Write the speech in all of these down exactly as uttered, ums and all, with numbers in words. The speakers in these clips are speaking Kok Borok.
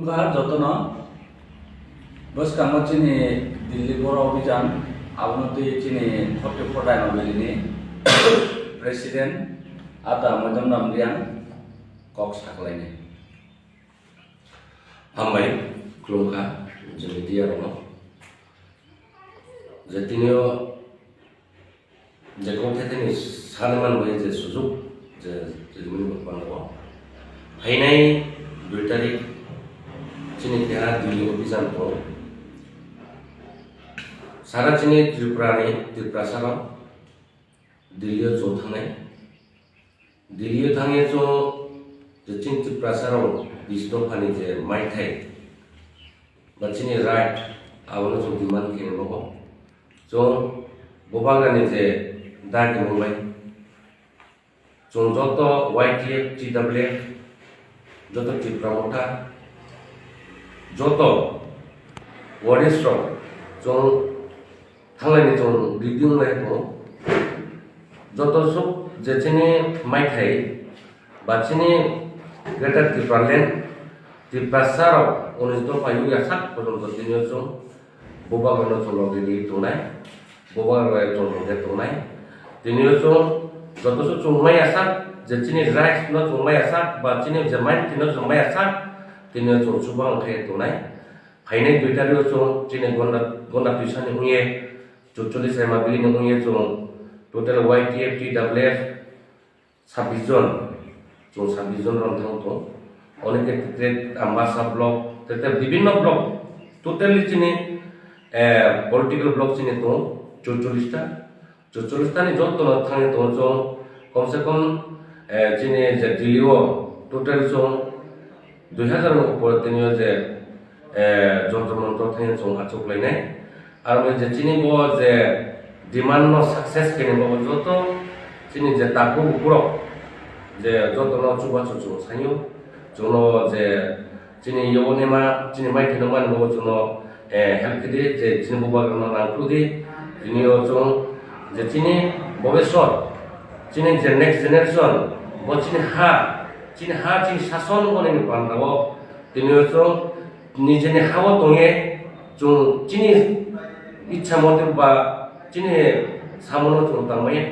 Nokbar jotono bwskango chini Delhi Boro Abhijan, abono twi chini forty four Dharma Valley ni President Ata Moidam Ram Riang kok saklaini. Hambai, khulumkha, je media rokno. Je tinio je kok thetheni sani manbai je sujuk je rimani bwkhano. Phainai dui tarik chini keha Delhi Abhijan tongo. Sara chini Tripura ni, Tripura sara Delhi o chwng thangnai. Delhi o thangwi chwng je chini Tiprasa rok bis dophani je maithai ba chini right, abono chwng demand khe nogo. Chwng bubagrani je dagi mungbai chwng joto Y T F, T W F, joto Tipra Motha, joto warriors rok chwng thanglai ni chwng ready wnglai tongo. Joto suk je chini maithai ba chini Greater Tipraland, Tiprasa rok unis dopha yui ya sak porjonto tini o chwng bubagrano chwng logi di tongnai, bubagrano chwng logi tongnai. Tini o chwng joto suk chwng maya sak je chini rights no chwng maya sak ba chini je main tino chwng maya sak tini o chwng chuba wngkhe tongnai. Phainai dui tarik o chwng chini gonda, gonda twisani wngye chorchollis saima bini wngye chwng total Y T F, T W F sabbish jon, chwng sabbish jon rok thang tongo. Onike tete Ambasa block, tete bibinno block, totally chini, eh, political block chini tongo chorchollis ta. Chorchollis tani jotono thangwi tongo chwng, komse kom, eh, chini je Delhi o total chwng dui hazar ni upor tini o je, eh, Jantar Mantar thangwi chwng achuk lainai. Aro je chini bo je demand no success khaini bo joto chini je takhuk bukhurok je jotono chubachu chwng sanyo, chwngno je chini yogoni ma, chini maithai nokmani bo chwngno, eh, help khe di, je chini bubagrano nang phuru di. Tini o chwng je chini bobiswt, chini je next generation, bo chini ha, chini ha, chini sason bo nini panda o. Tini o chwng nijeni ha o tongye chwng chini ichha mote ba chini samono chwng tangmaya.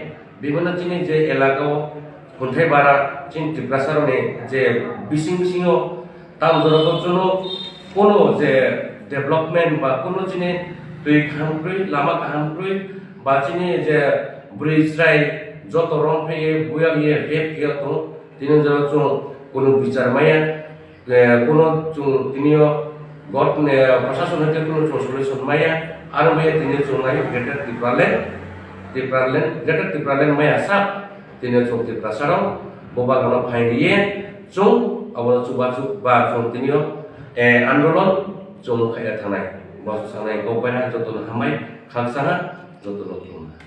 Bibinno chini je elaka o khunthai bara chini Tiprasa rokni je bising bisingo Tam jora to chwngno kono je development ba kono chini twi kaham kwrwi, lama kaham kwrwi, ba chini je bwrwi chwrai joto rong phaiwi buyak ye rape khe tong, tini jora chwng kono bichar maya, eh, kono chwng tini o got, eh, prashason hai khe kono chwng solution maya, aro maya tini chwng nai Greater Tipraland, Tipraland, Greater Tipraland maya sak. Tini chwng Tiprasa rok bo bagano phai riye chwng abono chubachu ba chwng tini o, eh, andolon chwng khaina thangnai. Bo sangnai kok bai na jotono hambai khaksa ha jotono khulumkha.